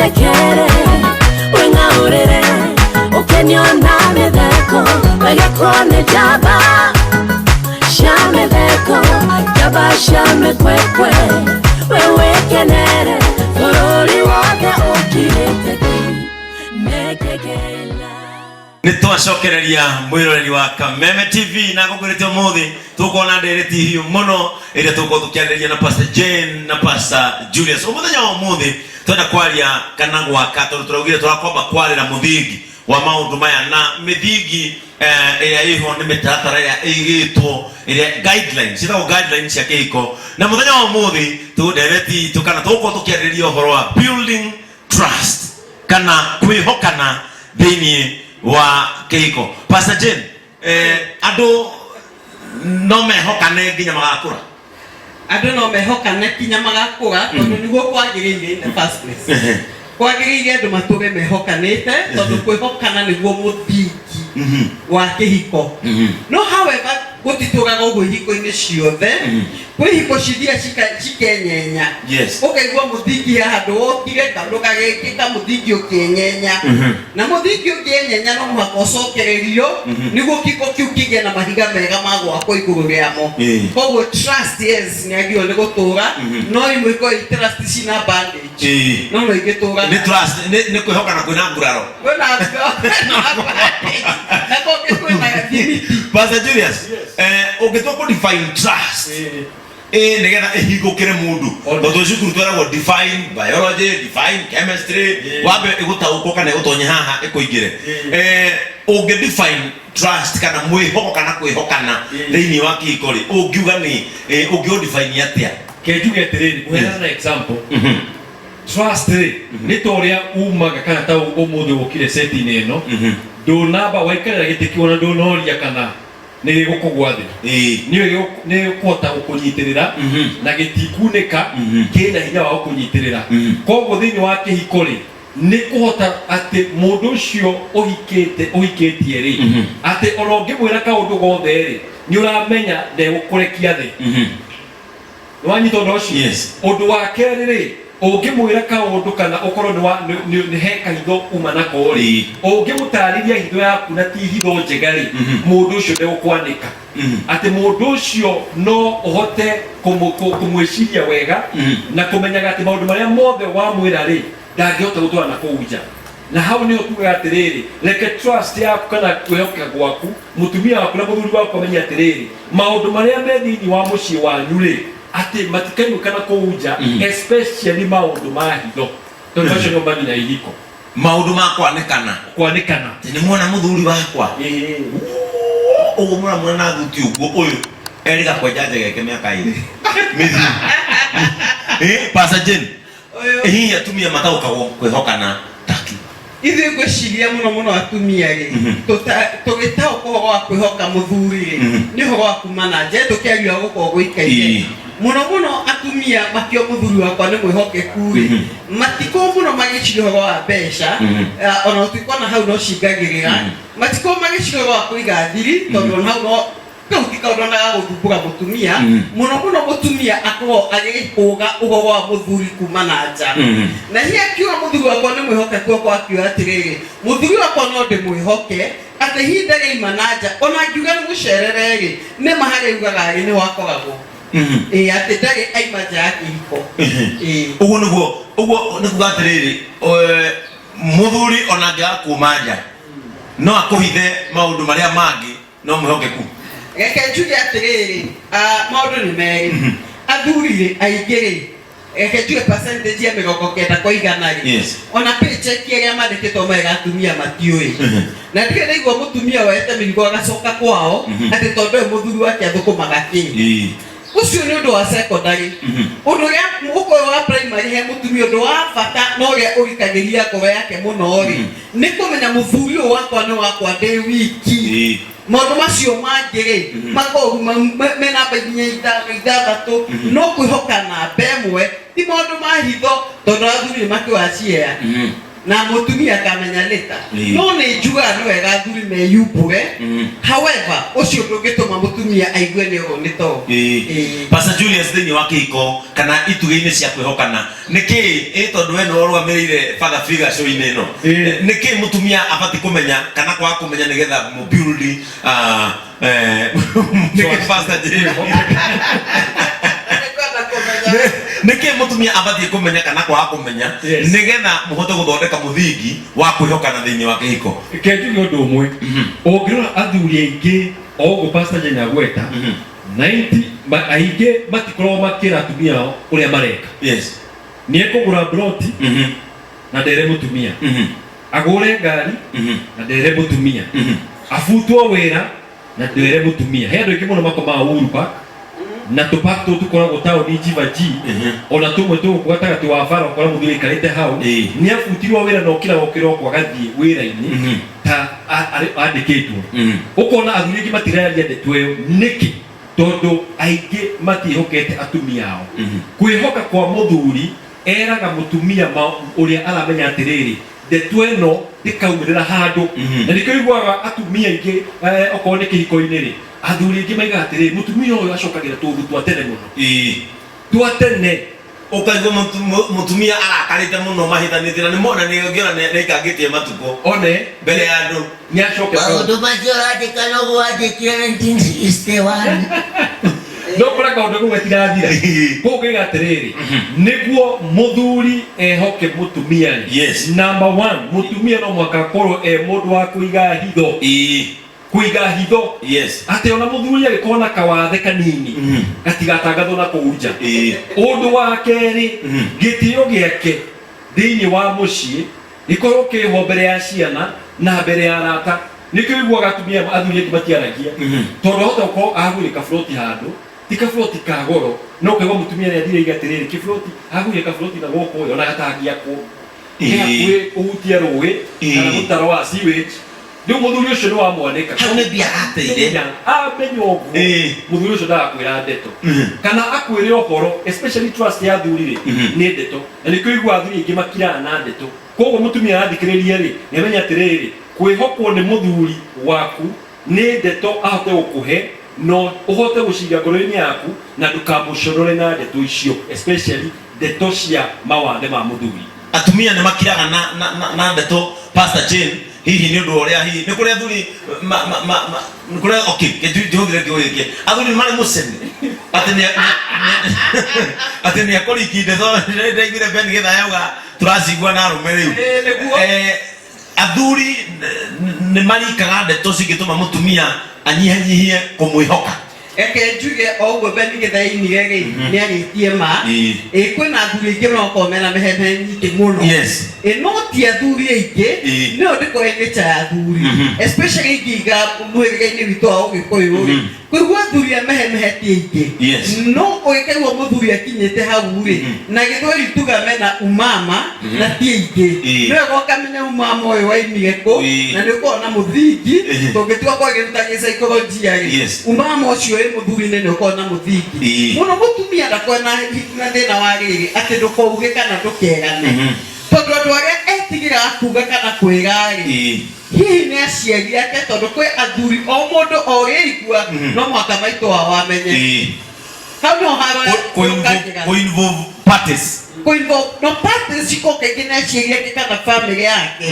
Wĩthekere, wĩng'aũrĩre, ũkenio na mĩtheko, wegekwo nĩ njamba cia mĩtheko, njamba cia mĩkwekwe, we wĩkenere, bũrũri wothe ũkirĩte ki, nĩkĩkĩla. Nä twacokereria mwä wa Kameme TV na ngå te å må thä tåkona ndereti hiå må no ä rä a tå korwo tå kä arä ria na Pastor Jane na Pastor Julius. Å må thenya wa å må thä twenda kwaria kana gwaka tondå tå raugire tå rakwamba kwarä ra må thingi wa maå ndå maya na mä thingi ä rä a ä ho nä mä taratara ä rä a ä igä two ä rä a guidelines ciätagwo guidelines cia kä hiko. Na må thenya wa å må thä tå ndereti itå kana tå gå korwo tå kä arä ria å horo wa building trust kana kwĩhokana thĩinĩ wa kĩhiko. Pastor Jane, andũ no mehokane nginya magakũra? Andũ no mehokane kinya magakũra tondũ nĩguo kwagĩrĩire in the first place. Kwagĩrĩire andũ matũre mehokanĩte tondũ kwĩhokana nĩguo mũthingi wa kĩhiko. No however, gũtitũraga ũguo ihiko-inĩ ciothe. Kwĩ hiko cithiaga cikenyenya. Ũkaigua mũthingi he handũ wokire kaũndũ gagĩkĩka, mũthingi ũkĩenyenya. Na mũthingi ũngĩenyenya no mũhaka ũcokererio nĩguo kĩhiko kĩu kĩgĩe na mahiga mega ma gwakwo igũrũ rĩamo. Koguo trust, yes, nĩ agĩrĩirwo nĩ gũtũra, no imwe ikorwo i trust cina bandage. No ingĩtũra. Nĩ trust nĩ kwĩhokana kwĩna nguraro. Kwĩna bandage na kũngĩ kwĩna thimiti. Pastor Julius, ũngĩtua kũ define trust nĩgetha ĩhingũkĩre mũndũ, tondũ cukuru tweragwo define biology, define chemistry, wambe ĩgũtaũkwo kana ĩgũtonye haha ĩkũingĩre. Ũngĩ define trust kana mwĩhoko kana kwĩhokana thĩinĩ wa kĩhiko rĩ, ũngiuga nĩ ũngĩ define atĩa? Ke njuge atĩrĩrĩ, kũheana na example, trust rĩ, nĩ ta ũrĩa umaga kana ta ũmũthĩ ũkire set-inĩ ĩno, ndũnamba waikarĩra gĩtĩ kĩu ona ndũnoria kana nĩ gĩgũkũgwa thĩ. Nĩ gĩkũhota gũkũnyitĩrĩra na gĩtikunĩka, kĩna hinya wa gũkũnyitĩrĩra. Koguo thĩinĩ wa kĩhiko rĩ, nĩ kũhota atĩ mũndũ ũcio ũhikĩte ũhikĩtie rĩ, atĩ ona ũngĩmwĩra kaũndũ gothe rĩ, nĩ ũramenya ndegũkũrekia thĩ. Nĩ wanyita ũndũ ũcio? Yes. Ũndũ wa kerĩ rĩ, ũngĩmwĩra kaũndũ kana ũkorwo nĩ wa- nĩ- nĩ nĩ he kahitho uma nako rĩ, ũngĩmũtarĩria hitho yaku na ti hitho njega rĩ, mũndũ ũcio ndegũkwanĩka. Atĩ mũndũ ũcio no ũhote kũmwĩciria wega na kũmenyaga atĩ maũndũ marĩa mothe wamwĩra rĩ, ndangĩhota gũtwara na kũu nja. Na hau nĩho tugaga atĩrĩrĩ, reke trust yaku kana kwĩhoka gwaku mũtumia waku na mũthuri waku amenye atĩrĩrĩ, maũndũ marĩa me thĩinĩ wa mũciĩ wanyu rĩ, atĩ matikainũka na kũu nja, especially maũndũ ma hitho, tondũ macio nĩmo manina ihiko. Maũndũ ma kwanĩkana. Kwanĩkana. Atĩ nĩ mwona mũthuri wakwa ũguo mũramuona na thuti ũguo, ũyũ erĩga kwenja njegeke mĩaka 2 mĩthiru. Pastor Jane, Ũyũ. Hihi atumia mataũkagwo kwĩhokana taki? Ithuĩ ngwĩciria mũno mũno atumia rĩ, tũgĩtaũka ũhoro wa kwĩhoka mũthuri rĩ, nĩ ũhoro wa kuma na nja tũkĩaria gũkorwo gũikaire. Mũno mũno atumia makio mũthuri wakwa nĩ mwĩhokeku rĩ, matikorwo mũno magĩciria ũhoro wa mbeca. Ona gũtuĩka ona hau no cingagĩrĩra, matikorwo magĩciria ũhoro wa kũiga thiri, tondũ ona hau no kau ti kaũndũ ona ga gũthumbũra mũtumia. Mũno mũno mũtumia akorwo agĩkũga ũhoro wa mũthuri kuma na nja. Na hihi akiuga mũthuri wakwa nĩ mwĩhokeku, akorwo akiuga atĩrĩrĩ, mũthuri wakwa no ndĩmwĩhoke atĩ ihinda rĩaima na nja, ona angiuga nĩ mũcerere rĩ, nĩ ma harĩa augaga rĩ nĩho akoragwo. Ĩĩ, atĩ ndarĩ aima nja ya kĩhiko. Ĩĩ. Ũguo nĩguo, ũguo nĩ kuga atĩrĩrĩ, mũthuri ona angĩaga kuma nja no akũhithe maũndũ marĩa mangĩ, no mwĩhokeku. Reke njuge atĩrĩrĩ, maũndũ nĩ merĩ. Athuri rĩ, aingĩ rĩ, reke njuge percentage ya 90% rĩ, ona paycheck ĩrĩa mandĩkĩtwo mawĩra atumia matiũĩ. Na ndirĩ ndaigua mũtumia woete mĩrigo agacoka kwao atĩ tondũ ũyũ mũthuri wake athũkũmaga kĩ. Ũcio nĩ ũndũ wa secondary. Ũndũ ũrĩa ũkorwo wa primary he mũtumia, ũndũ wa bata na ũrĩa ũrikagĩria ngoro yake mũno rĩ, nĩ kũmenya mũthuri ũyũ wakwa nĩ wakwa ndĩ wiki. Maũndũ macio mangĩ rĩ, makoragwo me namba nginya 5, 6, no kwĩhoka namba 1 ti maũndũ ma hitho, tondũ athuri nĩ makĩoya ciea. Na mũtumia akamenya later. Ĩĩ. No nĩ njugaga nĩ wega athuri meyumbũre. However, ũcio ndũngĩtũma mũtumia aigue nĩ ũũ nĩ to. Ĩĩ. Pastor Julius, thĩinĩ wa kĩhiko kana itugĩ-inĩ cia kwĩhokana, nĩkĩ ĩ tondũ we nĩwe ũrũgamĩrĩire father figure show-inĩ ĩno, nĩkĩ mũtumia abatiĩ kũmenya kana kwaga kũmenya nĩgetha mũbuild nĩkĩ, Pastor James? Nĩngwenda kũmenya. Nĩkĩ mũtumia abatiĩ kũmenya kana kwaga kũmenya nĩgetha mũhote gũthondeka mũthingi wa kwĩhokana thĩinĩ wa kĩhiko? Ke njuge ũndũ ũmwe. Ũngĩrora athuri aingĩ, o ũguo Pastor Jane agweta, 90 aingĩ matikoragwo makĩra atumia ao ũrĩa mareka. Nĩ ekũgũra broti na ndere mũtumia, agũre ngari na ndere mũtumia, abutwo wĩra na ndere mũtumia. He andũ aingĩ mũno makomaga Uhuru Park na tũpark tũu tũkoragwo taũni Jiva G, ona tũmwe tũgũkũ gatagatĩ wa bara, ũkora mũthuri aikarĩte hau. Nĩ abutirwo wĩra na ũkĩra gũkĩroko agathiĩ wĩra-inĩ ta andĩkĩtwo. Ũkona athuri aingĩ matiraria ndeto ĩyo. Nĩkĩ? Tondũ aingĩ matiĩhokete atumia ao. Kwĩhoka kwa mũthuri, eraga mũtumia ũrĩa aramenya atĩrĩrĩ, ndeto ĩno ndĩkaumĩrĩra handũ. Na nĩkĩo iguaga atumia aingĩ, okorwo nĩ kĩhiko-inĩ rĩ, athuri aingĩ maigaga atĩrĩrĩ, mũtumia ũyũ acokagĩra tũũndũ twa tene mũno, twa tene. Ũkaigua mũtumia arakarĩte mũno, mahĩtanĩtie na nĩ mona nĩ ũngĩona nĩ aikangĩtie matukũ one mbere ya andũ. Nĩ acoke. Maũndũ macio ũrandĩka noguo wandĩkire 1961. No kũrĩa kaũndũ kau gatirathira kũu ngaiga atĩrĩrĩ, nĩguo mũthuri ehoke mũtumia rĩ, number one, mũtumia no mũhaka akorwo e mũndũ wa kũiga hitho. Kũiga hitho, atĩ ona mũthuri agĩkorwo na kawathe kanini, gatigatangathwo na kũu nja. Ũndũ wa kerĩ, gĩtĩo gĩake thĩinĩ wa mũciĩ gĩkorwo kĩho mbere ya ciana na mbere ya arata. Nĩkĩo iguaga atumia, athuri aingĩ matiaragia, tondũ ahota gũkorwo agũire kaburoti handũ, ti kaburoti ka goro, no ũkaigua mũtumia nĩ athire aiga atĩrĩrĩ, kĩburoti agũire kaburoti na gũkũ ĩ, ona gatangĩakwo, ke hakuhĩ kũhutia rũĩ kana mũtaro wa sewage. Rĩu mũthuri ũcio nĩ wamwanĩka. Hau nĩ mbia ateire. Amenya ũguo, mũthuri ũcio ndagakwĩra ndeto kana akwĩre ũhoro, especially trust ya athuri rĩ, nĩ ndeto. Na nĩkĩo ũiguaga athuri aingĩ makiraga na ndeto. Koguo mũtumia arathikĩrĩria rĩ, nĩ amenya atĩrĩrĩ, kwĩhokwo nĩ mũthuri waku nĩ ndeto ahote gũkũhe no ũhote gũciga ngoro-inĩ yaku na ndũkamũconore na ndeto icio, especially ndeto cia mawathe ma mũthuri. Atumia nĩ makiraga na ndeto, Pastor Jane, hihi nĩ ũndũ wa ũrĩa hihi nĩ kũrĩ athuri ma, ma, ma, ma, nĩ kũrĩ, okay, njũthire kiugo gĩkĩ, athuri nĩ marĩ mũcene atĩ nĩ akũriki ndeto. Ndaiguire Ben Gĩthaya auga tũracigua na arũme rĩu. Ĩĩ, nĩguo. Athuri nĩ marikaga ndeto cingĩtũma mũtumia anyihanyihie kũmwĩhoka. Reke njuge o ũguo Ben Gĩthainire rĩ, nĩ arĩtie ma. Ĩ kwĩna athuri aingĩ makoragwo mena mĩhehe nyingĩ mũno. Ĩ no ti athuri aingĩ. Nĩyo ndĩkoe nature ya athuri, especially ingĩiga mũhĩrĩga-inĩ witũ wa Ũgĩkũyũ rĩ, kũigua athuri a mehemehe ti aingĩ. No ũgĩkaigua mũthuri akinyĩte hau rĩ, na gĩthweri tuga mena umama na ti aingĩ. Nĩ wega ũkamenya umama ũyũ waimire kũ, na nĩ ũkoragwo na mũthingi. Tũngĩtua kwagĩrĩru ta gĩsaikolojia rĩ, umama ũcio wĩ mũthuri-inĩ nĩ ũkoragwo na mũthingi mũno. Mũtumia ndakoragwo na thĩna wa rĩrĩ atĩ ndũkauge kana ndũkerane, tondũ andũ arĩa etigĩraga kuga kana kwĩra rĩ, hihi nĩ aciari ake, tondũ kwĩ athuri o mũndũ o ũrĩa aigua no mũhaka maitũ wao amenye. Hau no haro yũkagĩra. Kũ-involve parties. Kũ-involve no parties cikorwo kaingĩ nĩ aciari ake kana family yake.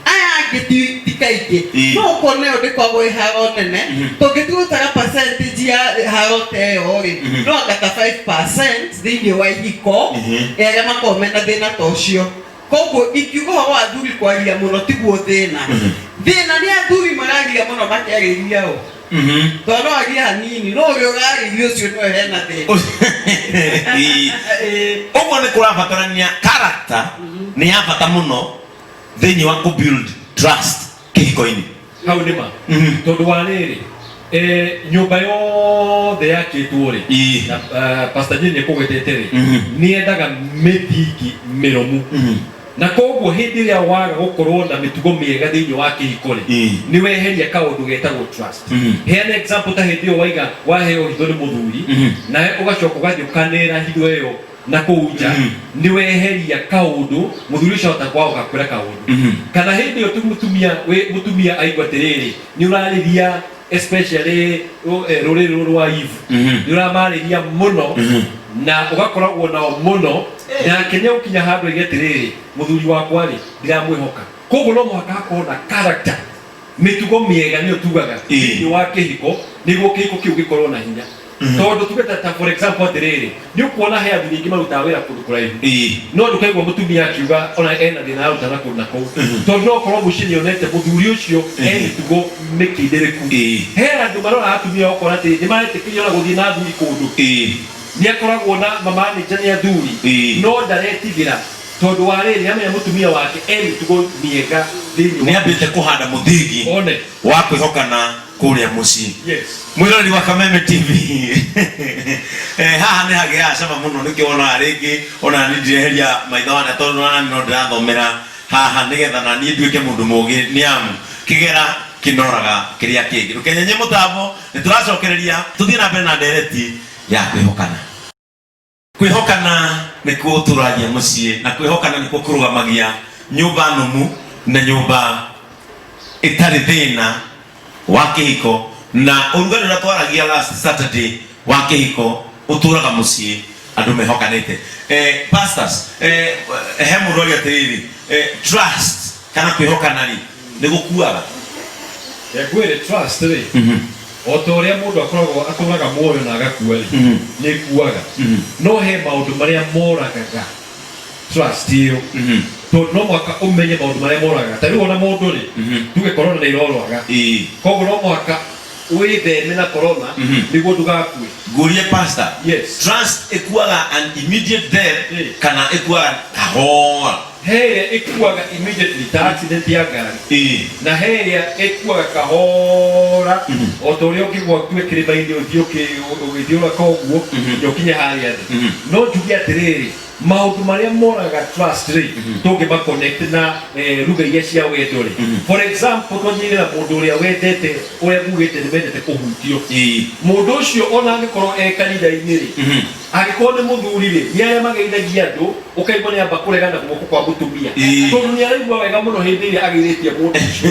Aya angĩ ti kaingĩ. No ũkona ĩyo ndĩkoragwo ĩ haro nene. Tũngĩtua gũtara percentage ya haro ta ĩyo rĩ, no anga ta 5% thĩinĩ wa ihiko arĩa makoragwo mena thĩna ta ũcio. Koguo ingiuga ũhoro wa athuri kwaria mũno tiguo thĩna. Thĩna nĩ athuri mararia mũno makĩarĩria ũ. Tondũ no arie hanini, no ũrĩa ũrarĩria ũcio nĩwe hena thĩna. Ũguo nĩ kũrabatarania character nĩ ya bata mũno thĩinĩ wa kũ build trust kĩhiko-inĩ. Hau nĩ ma, tondũ wa rĩrĩ, nyũmba yothe yakĩtwo rĩ, na Pastor Jane nĩekũgwetete rĩ, nĩ yendaga mĩthingi mĩrũmu. Na koguo hĩndĩ ĩrĩa waga gũkorwo na mĩtugo mĩega thĩinĩ wa kĩhiko rĩ, nĩ weheria kaũndũ getagwo trust. Heana example ta hĩndĩ ĩyo waiga waheo hitho nĩ mũthuri, nawe ũgacoka ũgathiĩ ũkanera hitho ĩyo. Na kũu nja nĩ weheria kaũndũ, mũthuri ũcio ahota kwaga gũgakwĩra kaũndũ. Kana hĩndĩ ĩyo tu mũtumia wĩ mũtumia aigua atĩrĩrĩ, nĩ ũrarĩria especially rũrĩrĩ rũrũ rwa Eve, nĩ ũramarĩria mũno na ũgakoragwo nao mũno, nake nĩ egũkinya handũ aige atĩrĩrĩ, mũthuri wakwa rĩ, ndiramwĩhoka. Koguo no mũhaka hakorwo na character, mĩtugo mĩega nĩyo tugaga thĩinĩ wa kĩhiko, nĩguo kĩhiko kĩu gĩkorwo na hinya. Tondũ tuge ta for example atĩrĩrĩ, nĩ ũkuona he athuri aingĩ marutaga wĩra kũndũ kũraihu, no ndũkaigua mũtumia akiuga ona ena thĩna aruta na kũndũ na kũu, tondũ no ũkorwo mũciĩ nĩonete mũthuri ũcio e mĩtugo mĩkindĩrĩku. He andũ maroraga atumia ũkona atĩ nĩ maretĩkĩrio ona gũthiĩ na athuri kũndũ, nĩ akoragwo na mamanager nĩ athuri, no ndaretigĩra tondũ wa rĩrĩ, nĩamenya mũtumia wake e mĩtugo mĩega thĩinĩ wa Nĩ ambĩte kũhanda mũthingi one wa kwĩhokana kũrĩa mũciĩ. Mwĩroreri wa Kameme TV, haha nĩ hagĩaga cama mũno, nĩkĩo wonaga rĩngĩ ona niĩ ndireheria maitho wana, tondũ ona niĩ no ndĩrathomera haha nĩgetha na niĩ nduĩke mũndũ mũgĩ, nĩ amu kĩgera kĩnoraga kĩrĩa kĩngĩ. Ndũkenyenye mũtambo, nĩ tũracokereria tũthiĩ na mbere na ndereti ya kwĩhokana. Kwĩhokana nĩkuo gũtũragia mũciĩ, na kwĩhokana nĩkuo kũrũgamagia nyũmba nũmu na nyũmba ĩtarĩ thĩna wa kĩhiko. Na ũrugarĩ ũrĩa twaragia last Saturday wa kĩhiko ũtũraga mũciĩ andũ mehokanĩte. Pastors, he mũndũ aria atĩrĩrĩ, trust kana kwĩhokana rĩ, nĩ gũkuaga? Ngwĩre trust rĩ, o ta ũrĩa mũndũ akoragwo atũraga muoyo na agakua rĩ, nĩ ĩkuaga. No he maũndũ marĩa moragaga trust ĩyo, tondũ no mũhaka ũmenye maũndũ marĩa moragaga. Ta rĩu ona mũndũ rĩ, tuge corona nĩ ĩrorwaga, koguo no mũhaka wĩtheme na corona nĩguo ndũgakue. Ngũrie pastor, Yes. Trust ĩkuaga an immediate death kana ĩkuaga kahora? He ĩrĩa ĩkuaga immediately ta accident ya ngari, na he ĩrĩa ĩkuaga kahora, o ta ũrĩa ũngĩgwa ũkue kĩrĩma-inĩ, ũthiĩ ũgĩthiũrũrũka ũguo nginya ũkinye harĩa thĩ. No njuge atĩrĩrĩ, maũndũ marĩa moragaga trust rĩ, tũngĩma connect na lugha iria cia wendo rĩ, for example, twanjĩrĩre na mũndũ ũrĩa wendete, ũrĩa ngugĩte nĩ mendete kũhutio. Mũndũ ũcio ona angĩkorwo e kanitha-inĩ rĩ, angĩkorwo nĩ mũthuri rĩ, nĩ arĩa mageithagia andũ, ũkaigua nĩ amba kũregana guoko kwa mũtumia, tondũ nĩ araigua wega mũno hĩndĩ ĩrĩa ageithĩtie mũndũ ũcio.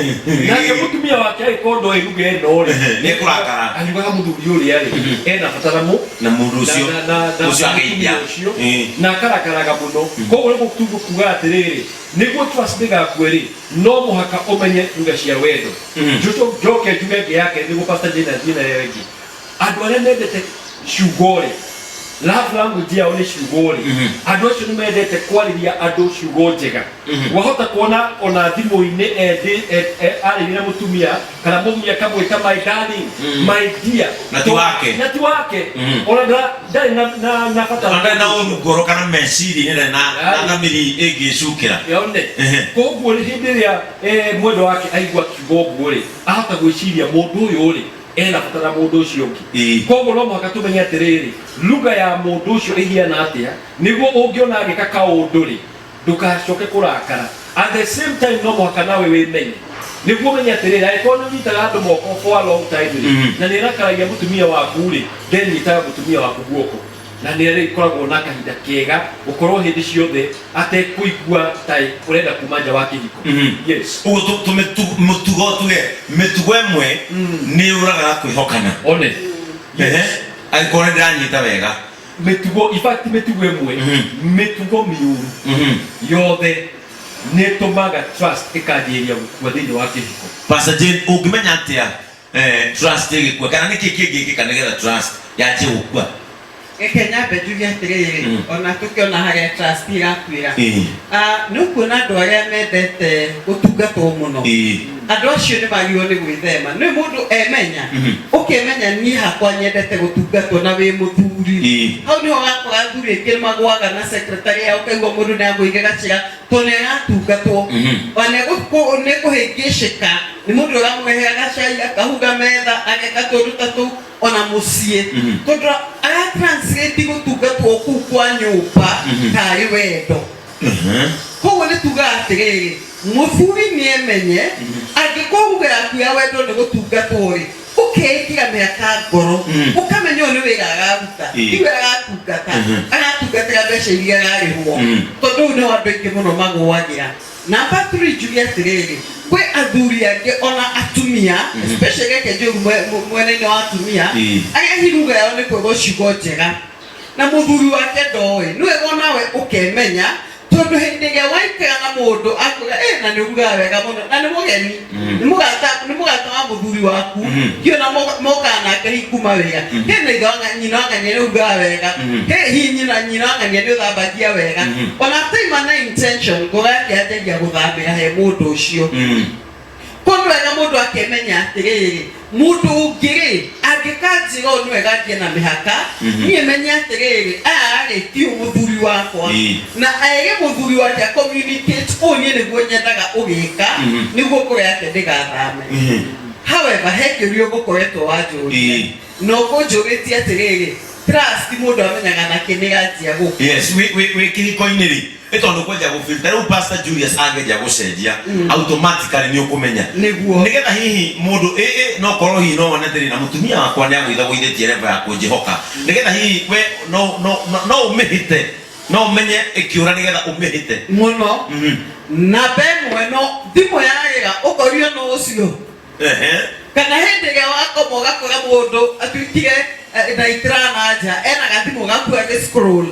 Nake mũtumia wake angĩkorwo ndoĩ lugha ĩno rĩ, Nĩ ekũrakara. Ariugaga mũthuri ũrĩa rĩ, ena bata na mũ Na mũndũ ũcio na ũcio ageithia. Mũtumia ũcio na akarakaraga mũno. Koguo nĩ kuga atĩrĩrĩ, nĩguo trust ndĩgakue rĩ, no mũhaka ũmenye lugha cia wendo. Njoke njuge ĩngĩ yake nĩguo Pastor Jane athiĩ nayo ĩngĩ. Andũ arĩa mendete ciugo rĩ, love language yao nĩ ciugo rĩ, andũ acio nĩ mendete kwarĩria andũ ciugo njega. Wahota kuona ona thimũ-inĩ arĩria na mũtumia kana mũthuri akamwĩta "my darling", "my dear". Na ti wake. Na ti wake. Ona ndarĩ na bata. Ona ndarĩ na ũru ngoro kana meciria-inĩ, ndarĩ na thamiri ĩngĩcukĩra. Yone. Koguo hĩndĩ ĩrĩa mwendwa wake aigua kiugo ũguo rĩ, ahota gwĩciria mũndũ ũyũ rĩ, ena bata na mũndũ ũcio ũngĩ. Koguo no mũhaka tũmenye atĩrĩrĩ, lugha ya mũndũ ũcio ĩhiana atĩa, nĩguo ũngĩona agĩka kaũndũ rĩ, ndũgacoke kũrakara. At the same time, no mũhaka nawe wĩmenye, nĩguo ũmenye atĩrĩrĩ, angĩkorwo nĩ ũnyitaga andũ moko for a long time rĩ, na nĩ ĩrakaragia mũtumia waku rĩ, then nyitaga mũtumia waku guoko, na nĩ arĩkoragwo na kahinda kega gũkorwo hĩndĩ ciothe atekũigua ta ũrenda kuma nja wa kĩhiko. Yes. Ũguo mũtugo, tuge mĩtugo ĩmwe nĩ yũragaga kwĩhokana. One. Ehe. Angĩkorwo nĩ ndĩranyita wega. Mĩtugo, in fact, mĩtugo ĩmwe, mĩtugo mĩũru yothe nĩ ĩtũmaga trust ĩkanjĩrĩria gũkua thĩinĩ wa kĩhiko. Pastor Jane, ũngĩmenya atĩa trust ĩgĩkua, kana nĩkĩ kĩngĩkĩka nĩgetha trust yanjie gũkua? Reke nyambe njuge atĩrĩrĩ, ona tũkĩona harĩa trust ĩrakuĩra, Ah, nĩ ũkuona andũ arĩa mendete gũtungatwo mũno, andũ acio nĩ magĩrĩirwo nĩ gwĩthema. Nĩ mũndũ emenya, ũkemenya niĩ hakwa nyendete gũtungatwo na wĩ mũthuri, hau nĩho ũgakora athuri aingĩ nĩ magũaga na secretary yao, ũkaigua mũndũ nĩ agũire gacĩra tondũ nĩ aratungatwo. Ona nĩ kũhĩngĩcĩka nĩ mũndũ ũramũrehera gacai, akahuga metha, ageka tũndũ ta tũu ona mũciĩ, tondũ ara translate gũtungatwo kũu kwa nyũmba tarĩ wendo. Koguo nĩ tugaga atĩrĩrĩ, mũthuri nĩ emenye, angĩkorwo lugha yaku ya wendo nĩ gũtungatwo rĩ, ũkeĩkĩra mĩhaka ngoro, ũkamenya ũyũ nĩ wĩra araruta, ti we aratungata. Aratungata. Ndaratungatĩra mbeca iria ararĩhwo. Tondũ ũyũ nĩho andũ aingĩ mũno magũagĩra. Number 3, njuge atĩrĩrĩ, kwĩ athuri angĩ ona atumia, especially reke njũru mwena-inĩ wa atumia, arĩa hiruga yao nĩ kwĩrwo ciugo njega na mũthuri wake ndoĩ. Nĩ wega onawe ũkemenya, tondũ hĩndĩ ĩrĩa waikara na mũndũ akwĩra ĩ na nĩ ũrugaga wega mũno, na nĩ mũgeni, nĩ mũgata, nĩ mũgata wa mũthuri waku, hihi ona mokaga nake hihi kuma wĩra, hĩ na ithe wa nyina wa ng'ania nĩ ũrugaga wega, hĩ hihi nyina wa ng'ania nĩ ũthambagia wega, ona ataima na intention, ngoro yake yanjagia gũthambĩra he mũndũ ũcio. Ko nĩ wega mũndũ akemenya atĩrĩrĩ, mũndũ ũngĩ rĩ angĩkanjĩra ũũ, nĩ wega ngie na mĩhaka. Niĩ menye atĩrĩrĩ, aya rĩ ti ũyũ mũthuri wakwa, na ere mũthuri wake communicate ũũ, niĩ nĩguo nyendaga ũgĩka, nĩguo ngoro yake ndĩgathame. However, he kĩũria ũgũkoretwo wanjũria, na ũkũnjũrĩtie atĩrĩrĩ, trust mũndũ amenyaga nakĩ nĩ yanjia gũkua? Yes, wĩ kĩhiko-inĩ rĩ, nĩ tondũ kwenja gũfilter rĩu Pastor Julius angĩenja gũcenjia, automatically nĩ ũkũmenya. Nĩguo. Nĩgetha hihi mũndũ ĩ no korwo hihi no wone atĩrĩ, na mũtumia wakwa nĩ agũithagũithĩtie level ya kũnjĩhoka, nĩgetha hihi we no ũmĩhĩte, no ũmenye ĩkĩũra, nĩgetha ũmĩhĩte. Mũno. Namba ĩmwe, no thimũ yarĩra ũkorio no ũcio, kana hĩndĩ ĩrĩa wakoma ũgakora mũndũ atuĩkire na itirana nja, ena gathimũ gaku agĩ scroll,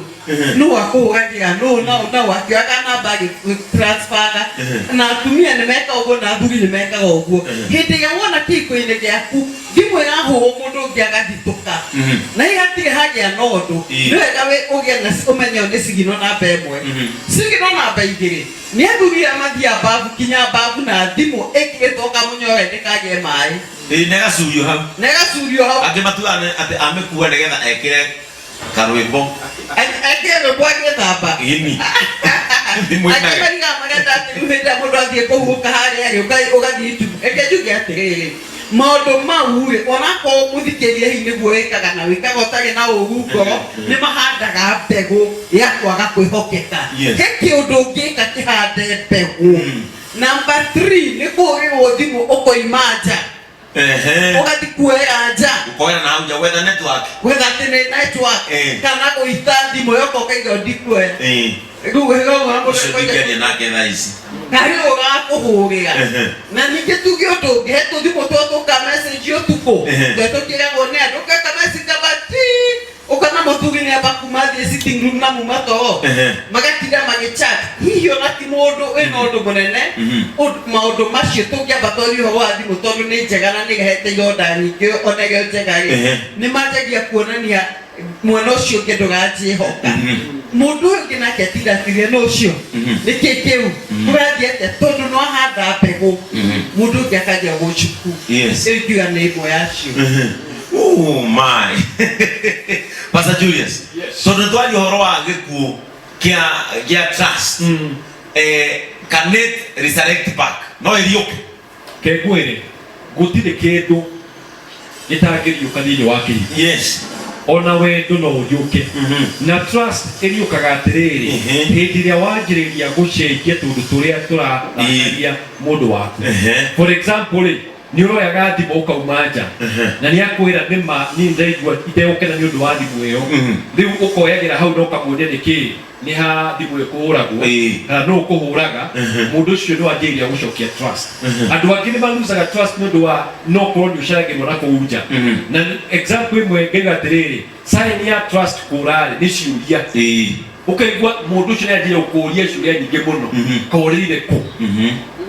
nũ akũhũragĩra, nũ nau akĩoyaga namba agĩtransferaga. Na atumia nĩ mekaga ũguo na athuri nĩ mekaga ũguo. Hĩndĩ ĩrĩa wona kĩhiko-inĩ gĩaku thimũ ĩrahũrwo, mũndũ ũngĩ agathitũka, na hihi hatirĩ hagĩa na ũndũ, nĩ wega ũgĩe na ũmenye ũyũ nĩ signal namba ĩmwe. Signal namba 2, nĩ athuri aya mathiaga babu, kinya babu na thimũ ĩkĩrĩtwo kamũnyore ndĩkagĩe maĩ. Ĩ, na ĩgacurio hau. Na ĩgacurio hau. Angĩ matuaga atĩ amĩkua nĩgetha ekĩre karwĩmbo. Ekĩre rwĩmbo agĩthamba. Ĩni. Thimũ Angĩ inage. marigaga marenda atĩ rĩu hĩndĩ ĩrĩa mũndũ athiĩ kũhurũka harĩa rĩ, ũgathiĩ itu. Reke njuge atĩrĩrĩ, maũndũ mau rĩ, onakorwo mũthikĩrĩria hihi nĩguo wĩkaga na wĩkaga ũtarĩ na ũru ngoro, nĩ mahandaga mbegũ ya kwaga kwĩhokeka. He kĩũndũ ũngĩka kĩhande mbegũ. Number 3, nĩ kũhũrĩrwo thimũ ũkoima nja, ũgathiĩ kuoera nja. Ũkoera na hau nja gwetha network. Gwetha atĩ nĩ network, kana gũita thimũ yoka ũkaiga ndikuoya. Rĩu wega ũcio ndingĩaria nake thaa ici. Na rĩu ũgakũhũrĩra. Na ningĩ tuge ũndũ ũngĩ, he tũthimũ twa tũka message ũtukũ, twetũkĩragwo nĩ andũ, ũgeka message kaba ti ũkona mũthuri nĩ amba kuma thiĩ sitting room na muma toro, magatinda magĩchat, hihi ona ti mũndũ wĩna ũndũ mũnene. Maũndũ macio tũngĩamba twarie ũhoro wa thimũ, tondũ nĩ njega na nĩ ĩrehete ironda nyingĩ, ona ĩrĩa njega rĩ, nĩ manjagia kuonania mwena ũcio ũngĩ ndũranjĩhoka. Mũndũ ũyũ ũngĩ nake atindatire no ũcio, nĩkĩ kĩu kũrathiĩ atĩa? Tondũ no ahanda mbegũ, mũndũ ũngĩ akanjia gũcuku. Ĩyo ingiuga nĩ ĩmwe yacio. Oh my. Pastor Julius. Yes. Tondũ twaria ũhoro wa gĩkuũ kĩa trust. Can it resurrect back? No ĩriũke. Kengwĩre gũtirĩ kĩndũ gĩtangĩriũka thĩinĩ wa kĩhiko. Ona wendo no ũriũke. Na trust ĩriũkaga atĩrĩrĩ, hĩndĩ ĩrĩa wanjĩrĩria gũcenjia tũndũ tũrĩa tũrarakaria mũndũ waku. For example rĩ, nĩ ũroyaga thimũ ũkauma nja, na nĩ akwĩra nĩma niĩ ndaigua itegũkena nĩ ũndũ wa thimũ ĩyo. Rĩu ũkoyagĩra hau na ũkamuonia nĩkĩ nĩ ha thimũ ĩkũhũragwo, kana nũ ũkũhũraga. Mũndũ ũcio nĩ wanjĩrĩria gũcokia trust. Andũ angĩ nĩ malusaga trust nĩ ũndũ wa no korwo nĩ ũceragĩrwo na kũu nja. Na example ĩmwe ngaiga atĩrĩrĩ, sign ya trust kũra rĩ, nĩ ciũria. Ũkaigua mũndũ ũcio nĩ anjĩrĩria gũkũria ciũria nyingĩ mũno. Korĩire kũ?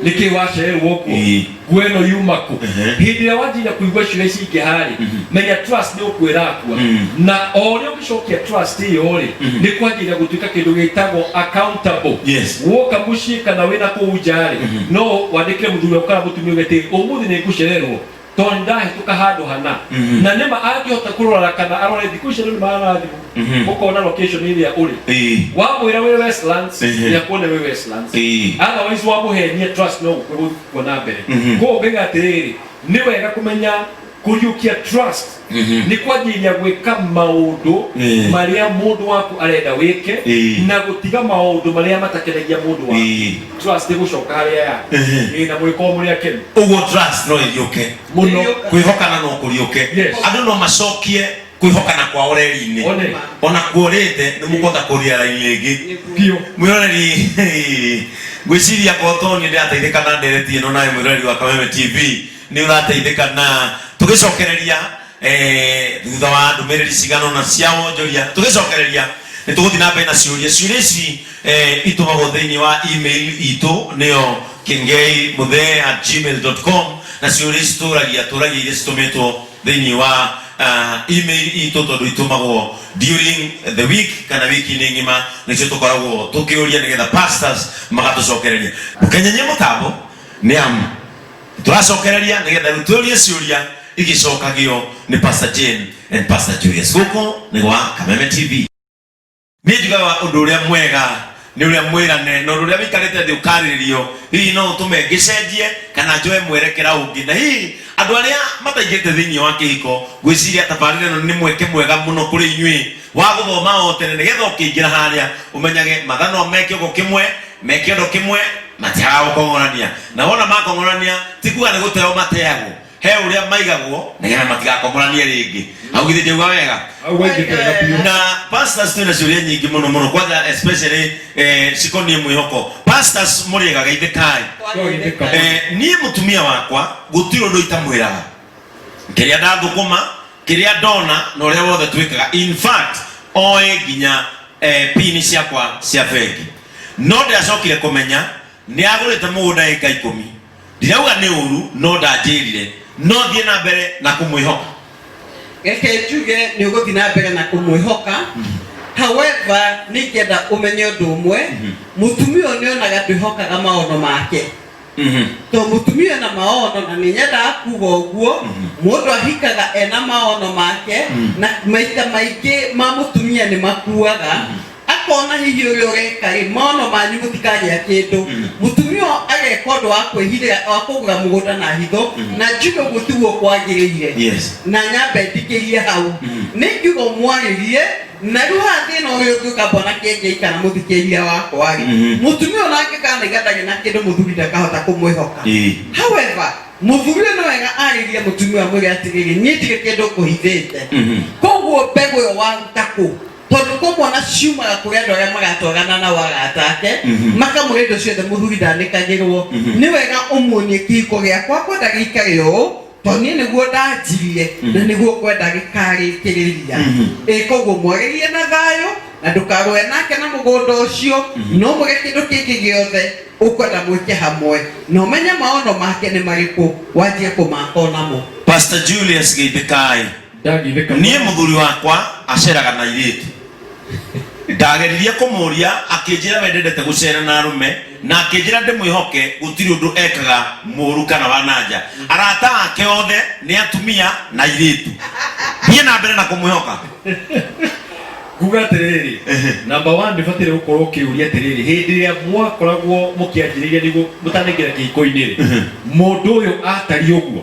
Nĩkĩ wacererwo ũguo? Nguo ĩno yuma kũ? Hĩndĩ ĩrĩa wanjĩrĩria kũigua ciũria ici ingĩ harĩ, menya trust nĩ ũkwĩrakua. Na o ũrĩa ũngĩcokia trust ĩyo rĩ, nĩ kwanjĩrĩria gũtuĩka kĩndũ gĩtagwo accountable. Woka mũciĩ kana wĩna kũu nja rĩ, no wandĩkĩre mũthuri waku kana mũtumia uge atĩ ũmũthĩ nĩ ngũcererwo tondũ nĩ ndahĩtũka handũ hana. Na nĩma angĩhota kũrora kana arore, thikũ ici andũ nĩ marora thimũ, ũkona location ĩrĩa ũrĩ. Wamwĩra wĩ Westlands, nĩ akuona wĩ Westlands. Otherwise wamũhenia, trust no gũkua na mbere. Koguo ngaiga atĩrĩrĩ, nĩ wega kũmenya kũriũkia trust nĩ kwanjĩrĩria gwĩka maũndũ marĩa mũndũ waku arenda wĩke, na gũtiga maũndũ marĩa matakenagia mũndũ waku. Trust ĩgũcoka harĩa ya. Na mũgĩkorwo mũrĩ akenu. Ũguo trust no ĩriũke. Mũno. Kwĩhokana no kũriũke. Andũ no macokie. Kwĩhokana kwao reri-inĩ One. Ona kuorĩte nĩ mũkũhota kũria raini rĩngĩ. Biũ. Mwĩroreri, ngwĩciria korwo niĩ ndĩrateithĩka na ndereti ĩno, nawe mwĩroreri wa Kameme TV nĩ ũrateithĩka. Na tũgĩcokereria thutha wa ndũmĩrĩri cigana ũna cia wonjoria, tũgĩcokereria nĩ tũgũthiĩ na mbere na ciũria. Ciũria ici itũmagwo thĩinĩ wa email itũ, nĩyo kengeimuthee@gmail.com, na ciũria ici tũragia iria citũmĩtwo thĩinĩ wa email itũ, tondũ itũmagwo during the week kana wiki-inĩ ng'ima, nĩcio tũkoragwo tũkĩũria nĩgetha pastors magatũcokereria. Ndũkenyenye mũtambo nĩ amu tũracokereria nĩgetha rĩu tũrie ciũria igĩcokagio nĩ Pastor Jane and Pastor Julius. Gũkũ nĩ gwa Kameme TV. Niĩ njugaga ũndũ ũrĩa mwega nĩ ũrĩa mwĩrane, na ũndũ ũrĩa wĩikarĩte thĩ ũkarĩrĩrio hihi no ũtũme ngĩcenjie kana njoe mwerekera ũngĩ. Na hihi andũ arĩa mataingĩrĩte thĩinĩ wa kĩhiko, ngwĩciria tabarĩra ĩno nĩ mweke mwega mũno kũrĩ inyuĩ wa gũthoma o tene, nĩgetha ũkĩingĩra harĩa ũmenyage mathanwa me kĩongo kĩmwe, me kĩondo kĩmwe, matiagaga gũkong'orania. Na wona makong'orania, ti kuga nĩ gũteo mateagwo, he ũrĩa maigagwo nĩgetha matigakong'oranie rĩngĩ. Hau githĩ njauga wega? Hau waigĩte wega biũ. Na pastors, twĩna ciũria nyingĩ mũno mũno, kwanza especially cikoniĩ mwĩhoko. Pastors, mũrĩega? Geithĩkai. Twageithĩka. Niĩ mũtumia wakwa gũtirĩ ũndũ itamwĩraga, kĩrĩa ndathũkũma, kĩrĩa ndona, na ũrĩa wothe twĩkaga. In fact, oĩ nginya pini ciakwa cia bengi. No ndĩracokire kũmenya nĩ agũrĩte mũgũnda ĩka 10. Ndirauga nĩ ũru, no ndanjĩrire. No thiĩ na mbere na kũmwĩhoka? Reke njuge nĩ ũgũthiĩ na mbere na kũmwĩhoka. However, nĩ ingĩenda ũmenye ũndũ ũmwe: mũtumia ũyũ nĩ onaga ndwĩhokaga maono make, to mũtumia na maono, na nĩ nyendaga kuga ũguo, mũndũ ahikaga ena maono make, na maita maingĩ ma mũtumia nĩ makuaga, akona hihi ũrĩa ũreka rĩ, maono manyu mũtikagĩa kĩndũ. Mũtumia ũyũ ageka ũndũ wa kwĩhithĩra, wa kũgũra mũgũnda na hitho, na njuge ũguo tiguo kwagĩrĩire. Na nyambe ndikĩrie hau, nĩ ngiuga ũmwarĩrie. Na rĩu haha thĩna ũrĩa ũngĩũka, bwana Kĩengei kana mũthikĩria wakwa rĩ, mũtumia ũyũ nangĩkanaiga ndarĩ na kĩndũ, mũthuri ndakahota kũmwĩhoka. However, mũthuri ũyũ nĩ wega arĩrie mũtumia, amwĩre atĩrĩrĩ, niĩ ndirĩ kĩndũ ngũhithĩte. Koguo mbegũ ĩyo waruta kũ? Tondũ kũmwona ciumaga kũrĩ andũ arĩa maratwarana nao, arata ake, makamwĩra indo ciothe. Mũthuri ndanĩkagĩrwo. Nĩ wega ũmuonie, kĩhiko gĩakwa kwenda gĩikare ũũ, tondũ niĩ nĩguo ndanjirie na nĩguo ngwenda gĩkarĩkĩrĩria. Ĩ koguo mwarĩrie na thayũ, na ndũkarũe nake na mũgũnda ũcio. No mwĩre kĩndũ kĩngĩ gĩothe ũkwenda mwĩke hamwe, na ũmenye maono make nĩ marĩkũ, wanjie kũmaka onamo. Pastor Julius, geithĩkai. Ndagithĩka. Niĩ mũthuri wakwa aceraga na airĩtu. Ndageririe kũmũria, akĩnjĩra we ndendete gũcera na arũme, na akĩnjĩra ndĩmwĩhoke, gũtirĩ ũndũ ekaga mũru kana wa nanja. Arata ake othe nĩ atumia na airĩtu. Thiĩ na mbere na kũmwĩhoka? Nguga atĩrĩrĩ, number one, nĩ ũbataire gũkorwo ũkĩũria atĩrĩrĩ, hĩndĩ ĩrĩa mwakoragwo mũkĩanjĩrĩria nĩguo mũtanaingĩra kĩhiko-inĩ rĩ, mũndũ ũyũ atariĩ ũguo?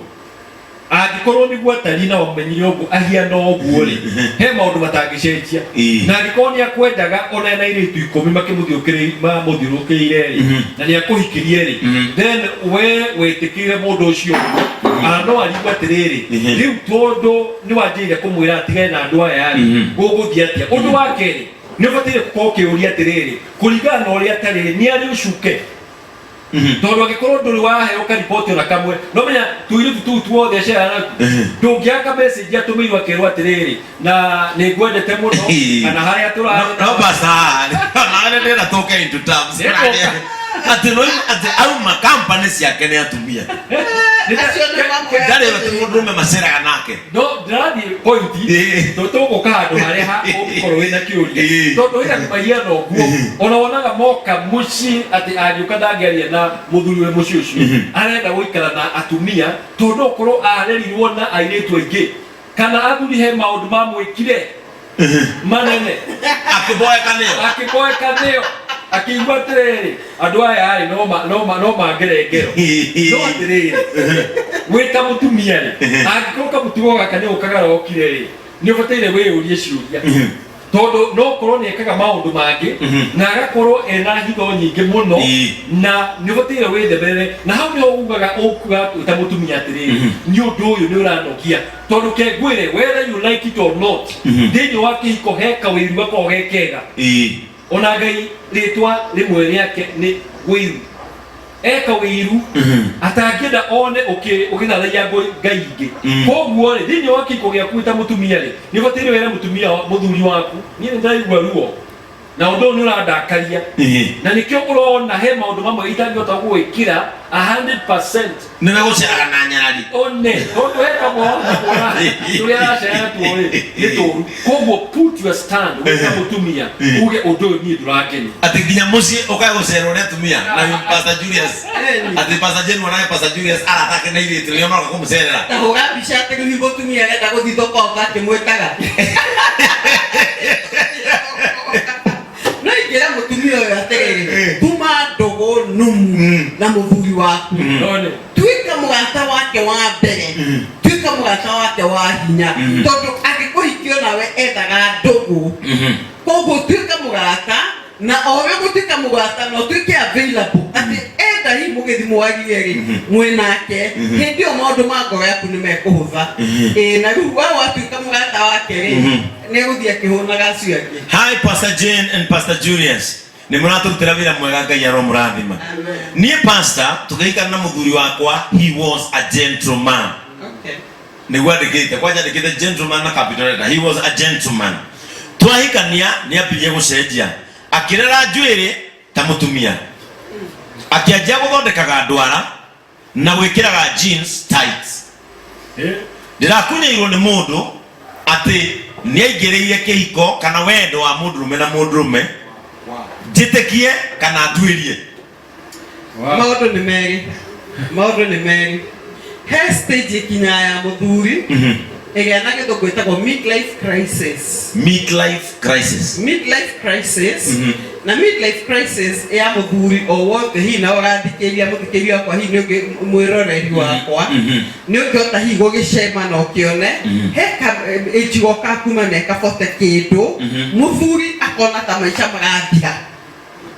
Angĩkorwo nĩguo atariĩ na wamenyire ũguo ahiana ũguo rĩ, he maũndũ matangĩcenjia. Na angĩkorwo nĩ akwendaga ona ena airĩtu 10 mamũthiũrũrũkĩire rĩ, na nĩ akũhikirie rĩ, then we wĩtĩkĩre mũndũ ũcio ũguo. Ana no arigwo atĩrĩrĩ, rĩu tondũ nĩ wanjĩrĩire kũmwĩra atigane na andũ aya rĩ, gũgũthiĩ atĩa? Ũndũ wa kerĩ, nĩ ũbataire gũkorwo ũkĩũria atĩrĩrĩ, kũringana na ũrĩa atarĩ, nĩ arĩ ũcuke? Tondũ angĩkorwo ndũrĩ waheo kariboti ona kamwe, no menya tũirĩtu tũu tuothe acera naku, ndũngĩaka message atũmĩirwo akerwo atĩrĩrĩ, na nĩ ngwendete mũno, kana harĩa tũrarĩ. No basa nawe ndĩrenda tũke into terms. Nĩtũka. Atĩ no atĩ auma company ciake nĩ atumia. Acio nĩ mamwe. Ndarĩ atĩ mũndũrũme maceraga nake. No ndĩrathiĩ point. Tũgũka handũ harĩa ũngĩkorwo wĩna kĩũria, tondũ ĩra mahiana ũguo ona wonaga moka mũciĩ atĩ angĩũka ndangĩaria na mũthuri we mũciĩ ũcio, arenda gũikara na atumia, tondũ okorwo arerirwo na airĩtu aingĩ kana athuri, he maũndũ mamwĩkire manene. Akĩboeka nĩyo. Akĩboeka nĩyo, akĩigua atĩrĩrĩ, andũ aya rĩ, no mangere ngero. No atĩrĩrĩ, wĩ ta mũtumia rĩ, angĩkorwo kamũtugo gaka nĩ ũkagarokire rĩ, nĩ ũbataire wĩyũrie ciũria. Tondũ no korwo nĩ ekaga maũndũ mangĩ na agakorwo ena hitho nyingĩ mũno, na nĩ ũbataire wĩthemerere. Na hau nĩho ugaga, ũkuga ta mũtumia atĩrĩrĩ, nĩ ũndũ ũyũ nĩ ũranogia, tondũ ke ngwĩre, whether you like it or not, thĩinĩ wa kĩhiko he kawĩru gakoragwo ge kega. Ona Ngai rĩtwa rĩmwe rĩake nĩ wĩiru. Eka wĩiru atangĩenda one ũgĩthathaiya ngai ingĩ. Koguo rĩ, thĩinĩ wa kĩhiko gĩaku ta mũtumia rĩ, nĩ ũbataire wĩre mũtumia mũthuri waku, niĩ nĩ ndĩraigua ruo na ũndũ ũyũ nĩ ũrandakaria, na nĩkĩo ũrona he maũndũ mamwe itangĩhota gũgwĩkĩra 100%. Nĩwe gũceraga na nyarari. One tondũ he kamwe tũrĩa aracera natuo rĩ, nĩ tũru. Koguo put your stand wĩ ta mũtumia, uge ũndũ ũyũ niĩ ndũrangenia. Atĩ nginya mũciĩ ũkae gũcerwo nĩ atumia na Pastor Julius, atĩ Pastor Jane nawe Pastor Julius aratake na irĩtu nĩo maroka kũmũcerera. Ta hũra mbica atĩ rĩu mũtumia arenda gũthiĩ thoko akĩmwĩtaga. No ingĩra mũtumia ũyũ atĩrĩrĩ, tuma ndũgũ nũmu na mũthuri waku. None. Tuĩka mũrata wake wa mbere, tuĩka mũrata wake wa hinya, tondũ angĩkũhikia nawe ethaga ndũgũ. Koguo tuĩka mũrata, na o ũrĩa ũgũtuĩka mũrata na ũtuĩke available atĩ enda hihi mũgĩthi mwarie rĩ, mwĩ nake hĩndĩ ĩyo maũndũ ma ngoro yaku nĩ mekũhũtha. Ĩĩ, na rĩu we watuĩka mũrata wake rĩ, nĩ egũthiĩ akĩhũnaga acio angĩ. Hi Pastor Jane and Pastor Julius, nĩ mũratũrutĩra wĩra mwega, Ngai aromũrathima. Niĩ pastor, tũkĩhikana na mũthuri wakwa, he was a gentleman. Nĩguo andĩkĩte, kwanja andĩkĩte gentleman na capital letter. He was a gentleman. Twahikania nĩ ambirie gũcenjia, akĩrera njuĩrĩ ta mũtumia, akĩanjia gũthondekaga ndwara na gwĩkĩraga jeans tight. Ndĩrakunyairwo nĩ mũndũ atĩ nĩ aingĩrĩire kĩhiko kana wendo wa mũndũrũme na mũndũrũme. Njĩtĩkie kana nduĩrie? Maũndũ nĩ merĩ, maũndũ nĩ merĩ. He stage ĩkinyaga ya mũthuri ĩrĩa na gĩthũngũ ĩtagwo midlife crisis. Midlife crisis. Midlife crisis. Na midlife crisis ya mũthuri o wothe, hihi na ũrathikĩria mũthikĩria wakwa, hihi nĩ ũngĩ mwĩroreri wakwa, nĩ ũngĩhota hihi gũgĩcema na ũkĩone he age goka kuma mĩaka 40 kĩndũ, mũthuri akona ta maica marathira,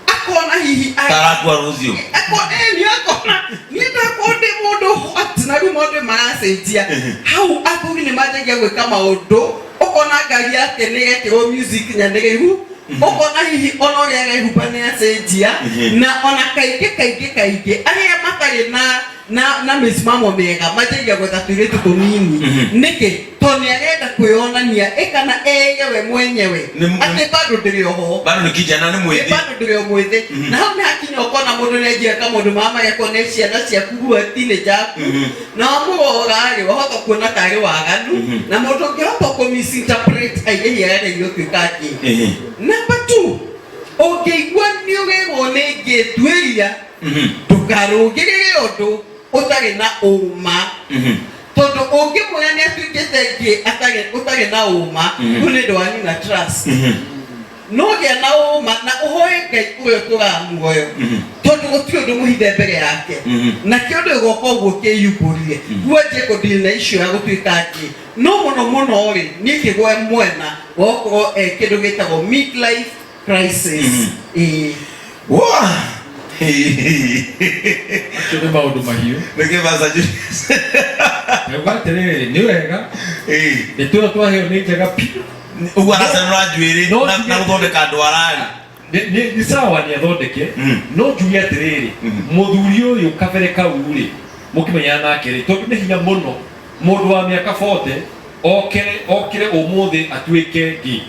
akona hihi tarakua rũciũ. Akona nĩ akona niĩ ndakwo ndĩ mũndũ hot, na rĩu maũndũ maracenjia. Hau athuri nĩ manjagia gwĩka maũndũ, ũkona ngari yake nĩ ĩrekĩrwo music nyanĩrĩru, ũkona hihi ona ũrĩa arehumba nĩ acenjia. Na ona kaingĩ kaingĩ kaingĩ arĩa matarĩ na mĩsimamo mĩega manjagia gwetha tũirĩtu tũnini. Nĩkĩ? Tondũ nĩ arenda kwĩyonania ĩ kana ĩge we mwenyewe atĩ bado ndĩrĩ oho. Bado nĩ kijana, nĩ mwĩthĩ. Bado ndĩrĩ o mwĩthĩ. Na hau nĩ hakinya ũkona mũndũ nĩ anjia maũndũ maya marekwo nĩ ciana ciaku gua teenager aku, na wamũrora rĩ, wahota kuona tarĩ waganu, na mũndũ ũngĩhota kũ misinterpret aingĩhia ageria gũtuĩka kĩ. Number two, ũngĩigua nĩ ũrĩrwo nĩ ngĩtuĩria, ndũkarũngĩrĩre ũndũ ũtarĩ na ũma, tondũ ũngĩmwĩra nĩ atuĩkĩte ngĩ atarĩ ũtarĩ na ũma, rĩu nĩ ũndũ wanina trust. No gĩa na ũma na ũhoe Ngai ũrĩa ũtũraga muoyo, tondũ gũtirĩ ũndũ mũhithe mbere yake, na kĩũndũ gĩgoka ũguo kĩyumbũrie. Rĩu anjie kũndiri na icio ya gũtuĩka ngĩ. No mũno mũno rĩ, niĩ kĩgwe mwena wa gũkorwo e kĩndũ gĩtagwo midlife crisis. Ĩĩ. Wah! Acio nĩ maũndũ mahiũ. Nĩkĩ, Pastor Julius? Nauga atĩrĩrĩ, nĩ wega. Ndeto ĩyo twaheo nĩ njega biũ. Ũguo aracanũra njuĩrĩ No na gũthondeka ndwara-rĩ. Nĩ sawa nĩ athondeke, no njuge atĩrĩrĩ, mũthuri ũyũ kabere kau rĩ, mũkĩmenyana nake rĩ, tondũ nĩ hinya mũno mũndũ wa mĩaka 40 okere okĩre ũmũthĩ atuĩke ngĩ.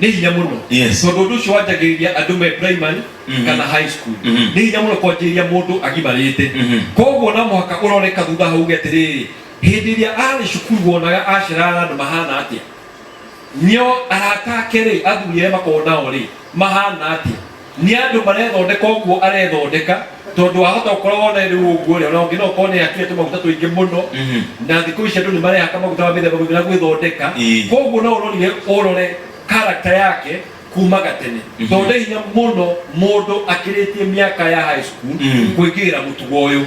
Nĩ hinya mũno. Tondũ ũndũ ũcio wanjagĩrĩria andũ me primary kana high school. Nĩ hinya mũno kwanjĩrĩria mũndũ agimarĩte. Koguo no mũhaka ũrore kathutha hau uge atĩrĩrĩ, hĩndĩ ĩrĩa arĩ cukuru wonaga aceraga na andũ mahana atĩa, nĩo arata ake rĩ, athuri arĩa makoragwo nao rĩ, mahana atĩa, nĩ andũ marethondeka ũguo arethondeka, tondũ wahota gũkorwo wona rĩu ũguo rĩ, ona ũngĩ no ũkorwo nĩ akire tũmaguta tũingĩ mũno, na thikũ ici andũ nĩ marehaka maguta ma mĩthemba mĩingĩ na gwĩthondeka. Koguo no ũrorire ũrore character yake kuma gatene, tondũ nĩ hinya mũno mũndũ akĩrĩtie mĩaka ya high school kũingĩrĩra mũtugo ũyũ.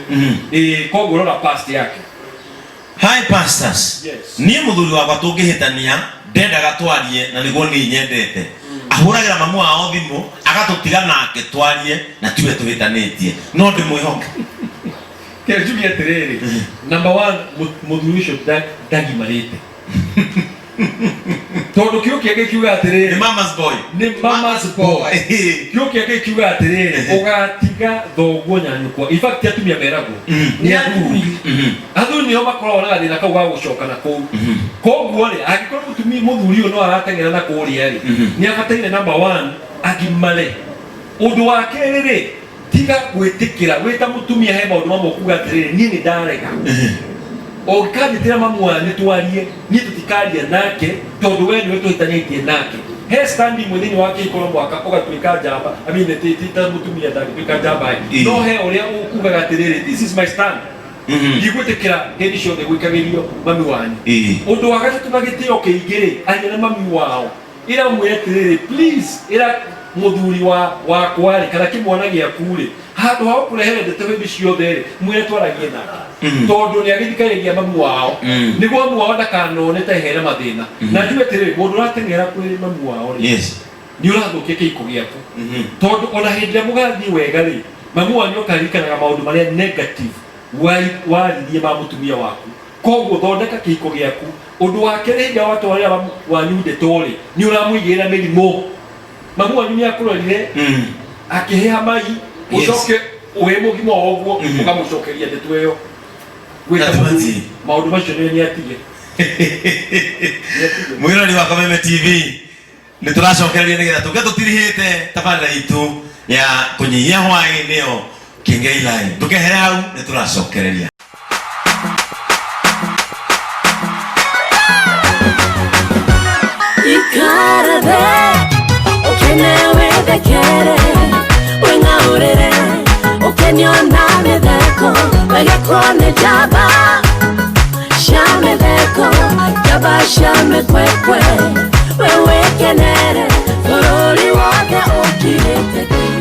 Ĩĩ, koguo rora past yake. Hi pastors. Yes. Niĩ mũthuri wakwa tũngĩhĩtania. Ndendaga twarie na nĩguo niĩ nyendete. Ahũragĩra mamu wao thimũ agatũtiga nake twarie na tiwe tũhĩtanĩtie. No ndĩmwĩhoke. Kĩrĩa njuge atĩrĩrĩ, number one, mũthuri ũcio ndagimarĩte, tondũ kiugo kĩa Ngai kiuga atĩrĩrĩ, Nĩ mama's boy. Nĩ mama's boy. Kiugo kĩa Ngai kiuga atĩrĩrĩ, ũgatiga thoguo na nyũkwa. In fact, atumia meragwo nĩ athuri. Athuri nĩo makoragwo na gathĩna kau ga gũcoka na kũu. Koguo rĩ, angĩkorwo mũtumia, mũthuri ũyũ no arateng'era na kũrĩa rĩ, nĩ abataire, number one, agimare. Ũndũ wa kerĩ rĩ, tiga gwĩtĩkĩra wĩ ta mũtumia he maũndũ mamwe kuga atĩrĩrĩ, niĩ nĩ ndarega, ũngĩkanjĩtĩra mamu wanyu twarie, niĩ tũtikaria nake tondũ we nĩwe tũhĩtanĩtie nake. He stand imwe thĩinĩ wa kĩhiko no mũhaka ũgatuĩka njamba. I mean, ti ta mũtumia ndangĩtuĩka njamba ĩ. No he ũrĩa ũkugaga atĩrĩrĩ, this is my stand, ndigwĩtĩkĩra hĩndĩ ciothe gwĩkagĩrio mami wanyu. Ũndũ wa gatatũ, na gĩtĩo kĩingĩ rĩ, aria na mami wao, ĩra mwĩre atĩrĩrĩ, please, ĩra mũthuri wa wakwa rĩ, kana kĩmwana gĩaku rĩ, handũ ha gũkũrehere ndeto hĩndĩ ciothe rĩ, mwĩre twaragie nake, tondũ nĩ agĩthikagĩrĩria mamu wao, nĩguo mamu wao ndakanone ta hena mathĩna. Na njuge atĩrĩrĩ, mũndũ ũrateng'era kwĩ mamu wao rĩ, nĩ ũrathũkia kĩhiko gĩaku, tondũ ona hĩndĩ ĩrĩa mũgathiĩ wega rĩ, mamu wanyu akaririkanaga maũndũ marĩa negative waririe ma mũtumia waku. Koguo thondeka kĩhiko gĩaku. Ũndũ wa kerĩ, hĩndĩ ĩrĩa watwarĩra mamu wanyu ndeto rĩ, nĩ ũramũigĩrĩra mĩrimũ. Mamu wanyu nĩ akũrorire akĩhĩha mai, ũcoke wĩ mũgima o ũguo ũkamũcokeria ndeto ĩyo. Wĩ ta That's mũthuri, it. maũndũ macio nĩ atige. Nĩ atige. Mwĩroreri wa Kameme TV, nĩ tũracokereria nĩgetha tũke tũtirihĩte tabarĩra itũ ya kũnyihia hwaĩ, nĩyo Kĩengei Line. Ndũkehere hau, nĩ tũracokereria. Ikara thĩ ũkene, wĩthekere, wĩng'aũrĩre, ũkenio na mĩtheko, wegekwo nĩ njamba cia mĩtheko, njamba cia mĩkwekwe, we wĩkenere, bũrũri wothe ũkirĩte ki.